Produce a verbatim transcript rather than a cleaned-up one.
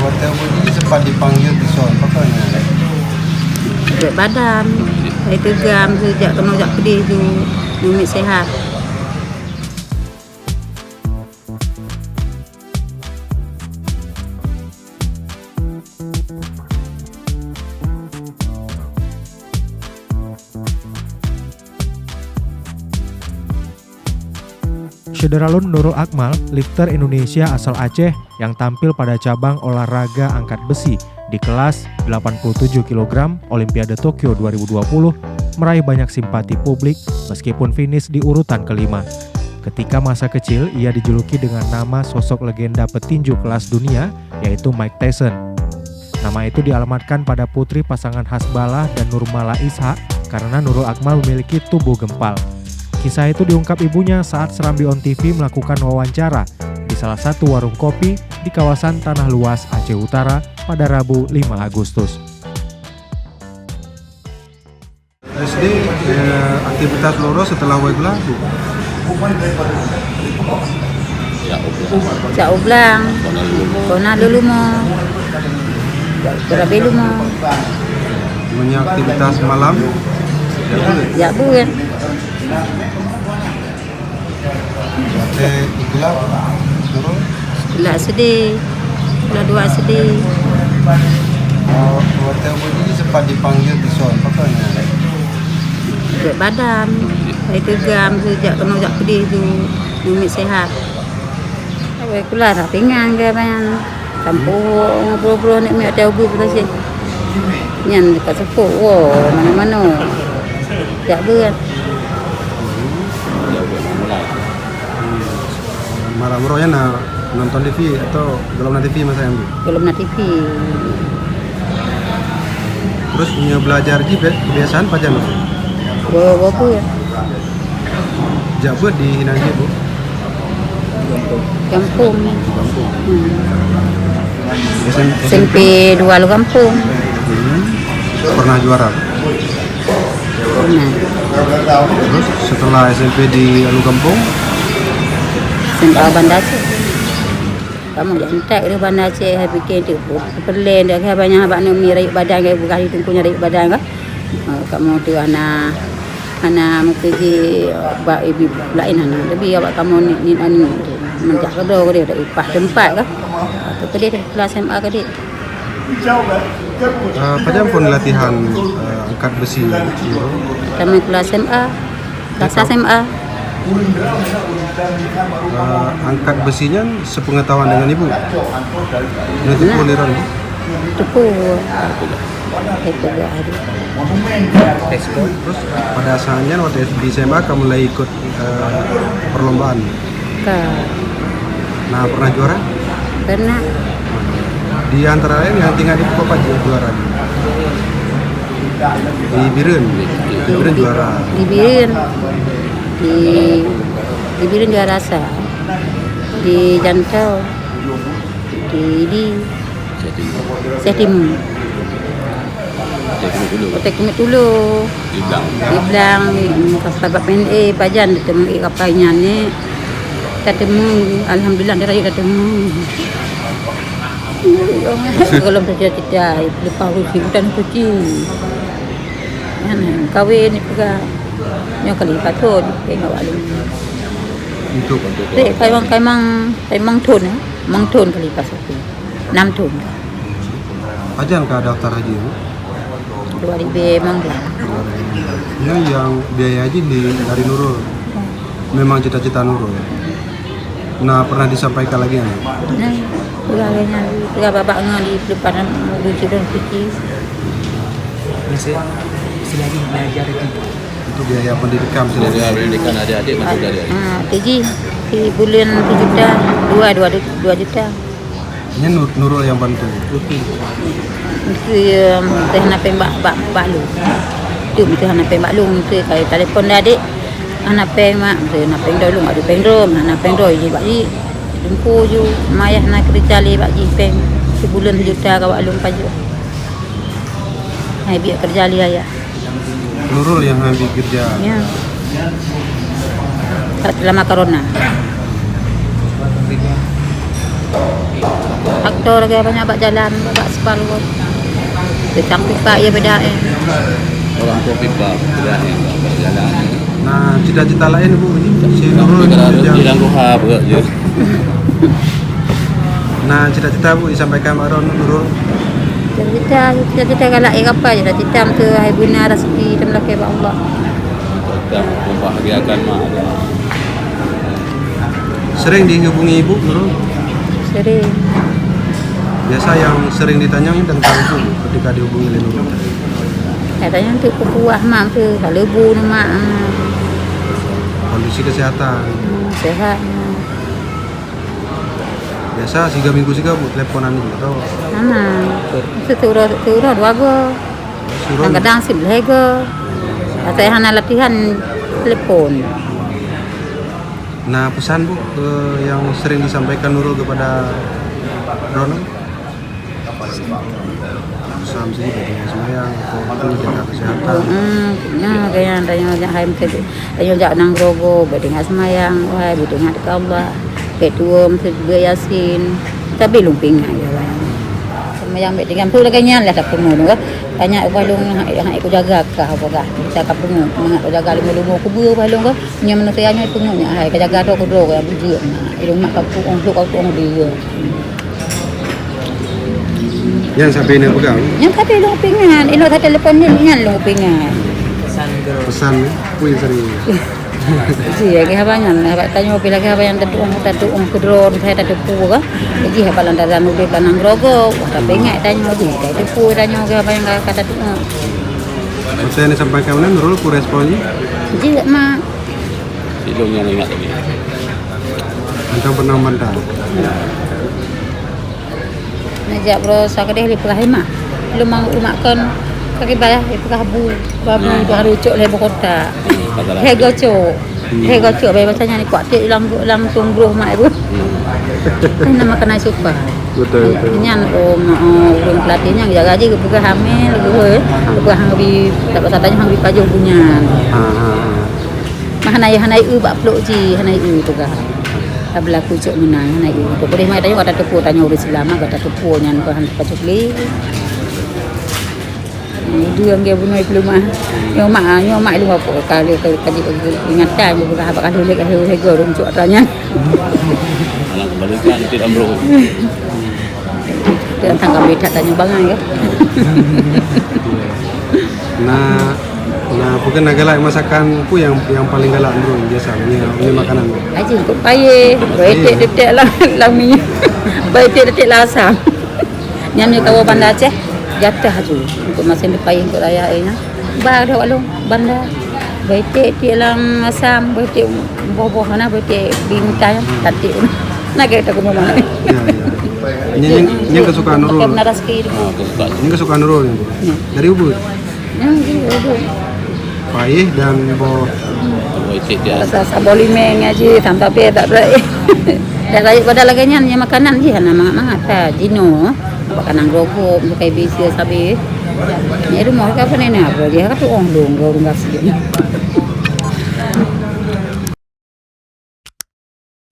Watèe ubat jih sempat dipanggil bison, pakon nyan? Ubat badan, ai teugam, jak keunoe jak keudeh ju, nyoe miet sehat. Syedara lôn, Nurul Akmal, lifter Indonesia asal Aceh yang tampil pada cabang olahraga angkat besi di kelas delapan puluh tujuh kilogram Olimpiade Tokyo dua ribu dua puluh, meraih banyak simpati publik meskipun finish di urutan kelima. Ketika masa kecil, ia dijuluki dengan nama sosok legenda petinju kelas dunia, yaitu Mike Tyson. Nama itu dialamatkan pada putri pasangan Hasbalah dan Nurmala Ishak karena Nurul Akmal memiliki tubuh gempal. Kisah itu diungkap ibunya saat Serambi On T V melakukan wawancara di salah satu warung kopi di kawasan Tanah Luas, Aceh Utara, pada Rabu, lima Agustus. S D, eh, aktivitas lôn setelah wai gula tu. Jak ublang. Kona lulumo. Kona lulumo. Kurabe lumo. Punya aktivitas malam. Jak buet. Watèe ikulak, turun? Ikulak sedih. Ikulak dua sedih. Oh, watèe ubat jih sempat dipanggil bison, pakon nyan? Ubat badan, ai teugam, jak keunoe jak keudeh ju, nyoe miet sehat. Awai kula rhah pingan keu banyan. Sampôh ngon ploh-ploh aneuk miet watèe ubeut peutaseh. Nyan ka seupôt, woe, manoe-manoe. Jak beuet. Malam roh nyan na nonton T V atau gohlom na T V masa nyan? Gohlom na T V. Terus, meunyoe belajar jih, kebiasaan pajan? Bo-, boh peue? Jak beuet di inan jih, Bu? Gampông. Gampông. Hmm. S M P? S M P dua Alu Gampông. Hmm. Pernah juara? Pernah. Terus, setelah S M P di Alu Gampông? S M A Banda Aceh. Kamoe jak intat di Banda Aceh, hai pikée tu, peureulée dah, hai banyak bak nami rayeuk badan, hai bukan di teungku nyan rayeuk badan kah. Ha, kamoe tu hana Hana meukeujih bak ibi laén hana. Tapi awak kamoe ni, ni, ni, meunjak keudroe keudeh, dak upah teumpat kah. Atau keudeh deh, kelas S M A keudeh. Eh, pajan phon latihan, eh, angkat besi, Nurul? Kami kelas S M A, kelas S M A. Eh, angkat besi nyan sepengetahuan dengan ibu? Nyan teupeu lé droeneuh? Teupeu. Teupeu hari. Terus pada saat nyan waktu di S M A kamu mulai ikut, eh, perlombaan? Ka. Nah, pernah juara? Pernah. Di antara lain yang tinggal di Pukul Paji juara. Di Bireuen. Di Bireuen juara. Di Bireuen. Di, di Bireuen juara sa. Di Jantau. Di, di Aceh Timu. Aceh Timu. Aceh Timu Tulu. Aceh Timu Tulu. Di Blang. Di Blang, di, mm, sabab main, eh, pajan ditemu, eh, kapai nyan ni. Tatemu, alhamdulillah, dia rayeuk tatemu. Kalau cita-cita, lepas urusi hutan suci. Kan, kawin ni peugah. Nyoe kali patot, tengok awak lôn. Untuk, untuk. Dek, kaimang, kaimang, kaimang thon, eh. Mang thon kali patot. Nam thon. Pajan ka daftar haji, Bu? Dua ribu lima belas. Nyan nyang biaya haji di, dari Nurul. Memang cita-cita Nurul. Nah, pernah disampaikan lagi, kan? Nah, pernah lagi, pernah babak ngon di depan, di sidang suci. Biasa, selagi belajar itu. Untuk biaya pendidikan, pendidikan adik-adik, masih belajar. Ah, T J, di bulan sejuta, dua, dua, dua juta. Nyan Nur-, Nurul nyang bantu. Rutin. Mesti, em, mesti hana péng bak, bak, bak lôn. Tu mesti hana péng bak lôn, mesti kai telepon dah adik. Hana péng mak, mesti hana péng dah lôn, ada péng dah, hana péng dah, ji bak ji. Teungku ju, mayah na kerja lé bak ji péng. Sebulan sejuta ka bak lôn pajoh. Hai biak kerja lé ayah. Nurul nyang habéh keureuja. Ya. Selama corona. Ak-, Traktor lagèe banyak bak jalan, bak aspal ko. Tukang pipa ya beda eh. Orang tua pipa beda eh, bak jalan. Nah, cita-cita lain, Bu, ini si Nurul ini yang di Langgoha, Bu, ya. Nah, cita-cita, Bu, disampaikan bak Nurul. Cita-cita, cita-cita galak ya apa? Cita-cita untuk hai beuna rezeki dan lakèe bak Allah. Tetap membahagiakan mak. Sering dihubungi Ibu, Nurul? Sering. Biasa yang sering ditanyong tentang Ibu ketika dihubungi lé Nurul. Katanya untuk peukuah mak tu, kalau bu ni mak. Ah. Kondisi kesehatan. Hmm, sehat. Ah. Biasa siga minggu siga Bu teleponan Ibu atau? Sama. Itu turun, turun dua go. Turun. Kadang-kadang sibuk lego. Asai hana latihan telepon. Nah, pesan Bu, eh, yang sering disampaikan Nurul kepada Rono? Pesan sih, bagi semayang, atau itu jaga kesehatan. Hmm, nah, kayak tanya, tanya hai mesti, tanya jak nang grogo, bagi semayang, wahai, bagi ke Allah, ke tuom, sebagai Yasin, tapi lumping aja lah. Semayang bagi dengan tu lagi nyan lah tak penuh tu, kan? Tanya upah lung, hai, hai, aku jaga kah, apa kah? Kita tak penuh, mangat aku jaga lima-lima kubur upah lung, kan? Nyan manusia nyan peungeut nyan, hai, ka jaga droe keudroe, ka bujeuet na. Ilong mak ka puong, lhok ka puong dia. Nyan sabe na peugah. Nyan sabe lôn pingan, ilong ka telepon nyan, nyan lôn pingan. Pesan, peue sering. Ji, ya, ke haba nyan, haba tanyoe pih lagèe haba nyang tatuong, tatuong keudroe, misalnya tateupeue ka. Ji, haba lantaran udép lanang grogok, tapi ingat tanyoe ji, tateupeue tanyoe ke haba nyang ka, ka tatuong. Maksudnya disampaikan mana, Nurul, ku respon ji? Ji, mak. Sidong nyang ingat tadi. Mantong pernah mantong. Neujak beurasa keudeh lé peugah imak. Lôn mang umak kon kaki bayah lé peugah bu, babu dah rucok lé bukota. Hego cok. Hego cok bayi macam nyan kuat tiek lam, lam tueng broh mak ibu. Kan nama kenai suka. Betul, betul. Nyan, oh, ma-, oh, ureueng pelatih nyan jaga ji geupeugah hamil, geupeugah, geupeugah hang bi, tak pasal tanya hang bi pajoh bunyan. Ha, ha, ha. Mah hana, hana eu bak plok ji, hana eu peugah. Ka beulaku cok meunan, hana eu. Kok boleh mai tanyoe kata teupeue tanyoe ureueng Islam, kata teupeue nyan kok hana pacok lé. Itu yang dia bunuh itu mah. Nyoe mak, nyoe mak lu apa kali, kali, kali ingatan, bukan apa kali lek, kali lek, ureueng cok tanya. Anak kembalikan, tidak, bro. Tentang kami tak tanya bangai, ya. Nah, nah, bukan na galak masakan, peue nyang, nyang paling galak Nurul biasa, ni, ni makanan. Aji, kok payeh, baik tiek-tiek lam, lam minyak. Baik tiek-tiek lam asam. Nyan ni kawa Banda Aceh, jatah tu. Untuk masa ni payeh untuk raya, eh, nah. Ba dah walau Banda. Baik tiek-tiek lam asam, baik tiek boh-boh mana, baik tiek bintang, tatik. Nak kata aku memang. Ya, ya. Ini yang, yang kesukaan Nurul. Pakai benar rezeki tu. Ah, kesukaan. Ini kesukaan Nurul ni. Ya. Dari Ubud? Yang di Ubud. Payeh dan boh. Boh itik dia. Rasa sabor limeng aja, sampai tak berat. Dah rayeuk pada lagèe nyan, nyan makanan jih hana mangat-mangat ka. Jinoe, makanan grogok, bukai bisi sabe. Ni rumoh ka apa ni, ni apa dia, ka tuong dong, ureueng gasien.